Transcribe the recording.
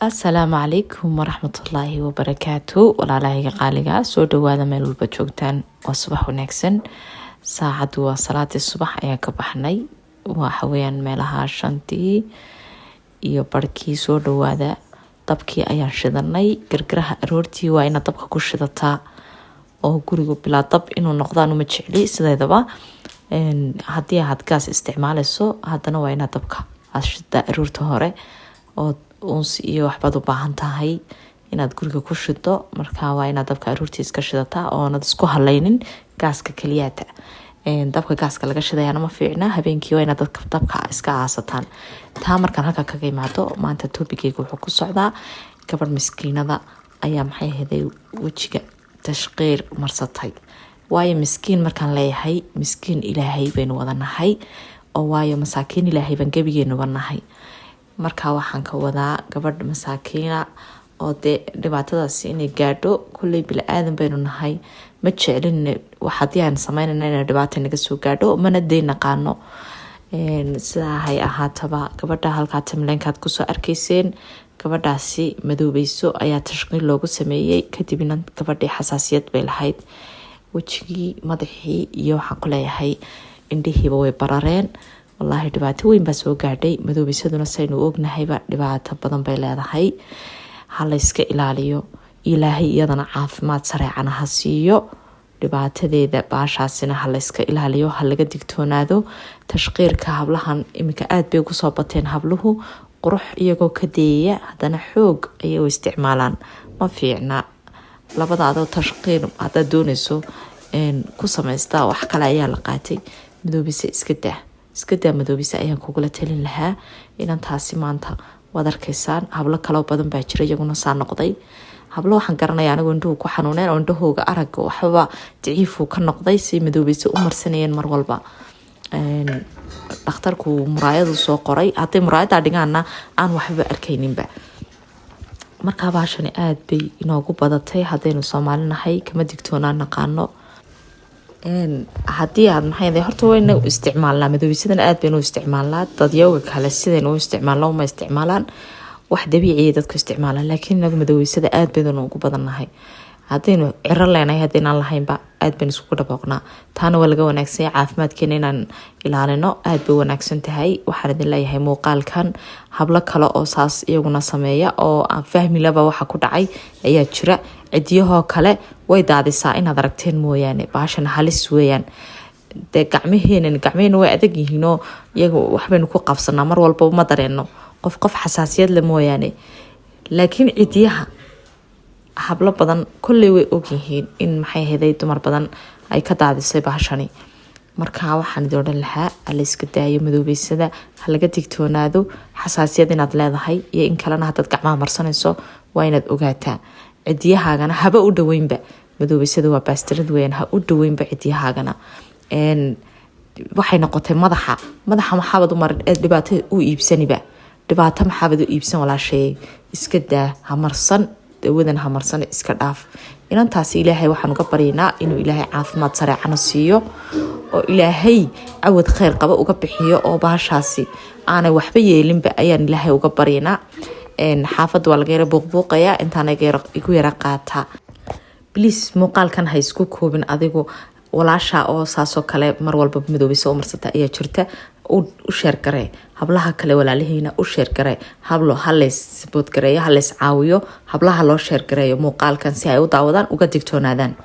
Asalaamu calaykum waraxmatullaahi wabarakaatu. Walaalahayga qaaliga, soo dhawaada meel walba joogtaan. Waa subax wanaagsan. Saacaddu waa salaadii subax ayaan ka baxnay, waxa weyaan meelaha 5:30. Soo dhawaada. Dabkii ayaan shidanay. Gargaraha aroortii waa inaad dabka ku shidataa oo gurigu bilaa dab inuu noqdaan uma jecli sideedaba. Haddii aad gaas isticmaaleyso, haddana waa inaad dabka aad shidaa aroorta hore oo uunsi iyo waxbaad u baahan tahay inaad guriga ku shido. Marka waa inaad dabka aroortii iska shidataa oonad isku haleynin gaaska keliyaata. Dabka gaaska laga shidayaana ma fiicna. Habeenkii waa inaad dadka dabka iska aasataan. Taa markaan halkaa kaga imaado, maanta topicgeyga wuxuu ku socdaa gabadh miskiinada ayaa, maxay ahaday, wejiga tashqiir marsatay. Waayo, miskiin markaan leeyahay, miskiin Ilaahay baynu wada nahay oo waayo masaakiin Ilaahay baan gebigeenuba nahay. Marka waxaan ka wadaa gabadh masaakiina oo dee dhibaatadaasi inay gaadho, kulley bili-aadan baynu nahay, ma jeclin haddii aan sameynayna inay dhibaata naga soo gaadho, mana day naqaano. Sidaa hay ahaataba, gabadha halkaa timelinekaad kusoo arkayseen, gabadhaasi madoobeyso ayaa tashqiil loogu sameeyey. Kadibna gabadhii xasaasiyad bay lahayd, wejigii, madaxii iyo, waxaan ku leeyahay, indhihiiba way barareen. Wallaahi dhibaato weyn baa soo gaadhay. Madoobaysaduna, saynu ognahayba, dhibaato badan bay leedahay. Ha layska ilaaliyo. Ilaahay iyadana caafimaad sareecana ha siiyo. Dhibaatadeeda baashaasina ha layska ilaaliyo, ha laga digtoonaado. Tashqiirka hablahan iminka aada bay ugu soo bateen. Habluhu qurux iyagoo ka deeyaya, haddana xoog ayay u isticmaalaan. Ma fiicna. Labada adoo tashqiir haddaad dooneyso ku samaysta, wax kale ayaa la qaatay. Madoobise iska daa, iska daa madoobise ayaan kugula talin lahaa inantaasi. Maanta waad arkaysaan, hablo kaloo badan baa jira iyaguna saa noqday. Hablo waxaan garanaya anigu indhuhu ku xanuuneen oo indhahooga aragga waxbaba daciifuu ka noqday, si madoobeyse u marsanayeen mar walba. Dhakhtarku muraayadu soo qoray, hadday muraayadaa dhigaana aan waxbaba arkayninba. Markaa baashani aada bay inoogu badatay haddaynu Soomaalinahay, kama digtoonaan naqaano. Haddii aad, maxay, horta wayna isticmaalnaa madoobisadan, aada baynu isticmaalnaa. Dadyowga kale sidaynu u isticmaalno uma isticmaalaan. Wax dabiiciya dadku isticmaalaan, laakiin inagu madoobeysada aada baynu ugu badannahay. Haddaynu ciro leenahay, haddaynaan lahaynba, aada baynu iskugu dhabooqnaa. Taana waa laga wanaagsanya. Caafimaadkeena inaan ilaalino aada bay wanaagsan tahay. Waxaan idin leeyahay, muuqaalkan hablo kale oo saas iyaguna sameeya oo aan fahmilaba waxa ku dhacay ayaa jira. Cidiyahoo kale way daadisaa inaad aragteen mooyaane. Baashan halis weeyaan. Dee gacmaheenan, gacmaheena way adag yihiinoo iyaga waxbaynu ku qabsanaa mar walba, ma dareeno, qof qof xasaasiyad le mooyaane. Laakiin cidiyaha hablo badan kolley way ogyihiin in, maxay heday, dumar badan ay ka daadisay bahashani. Marka waxaan idin odhan lahaa, halayska daayo madoobeysada, ha laga digtoonaado. Xasaasiyad inaad leedahay iyo in kalena, haddaad gacmaha marsanayso, waa inaad ogaataa. Cidiyahaagana haba u dhaweynba. Madoobeysada waa baastarad weyaan, ha u dhaweynba cidiyahaagana. Waxay noqotay madaxa, madaxa maxaabad u marin ee dhibaato u iibsaniba? Dhibaato maxaabad u iibsan, walaasheeyay? Iska daa, ha marsan dawadan, ha marsan, iska dhaaf. Inantaasi Ilaahay waxaan uga baryaynaa inuu Ilaahay caafimaad sareecana siiyo oo Ilaahay cawad kheyr qaba uga bixiyo oo bahashaasi aanay waxba yeelinba ayaan Ilaahay uga baryaynaa. Xaafadda waa laga yara buuqbuuqayaa, intaana igu yara qaataa. Please, muuqaalkan ha isku koobin adigu. Walaasha oo saasoo kale mar walba madoobeysa u marsata ayaa jirta, u share garee. Hablaha kale walaalihiina u share garee. Hablo halays boodgareeyo, halays caawiyo. Hablaha loo share gareeyo muuqaalkan si ay u daawadaan, uga digtoonaadaan.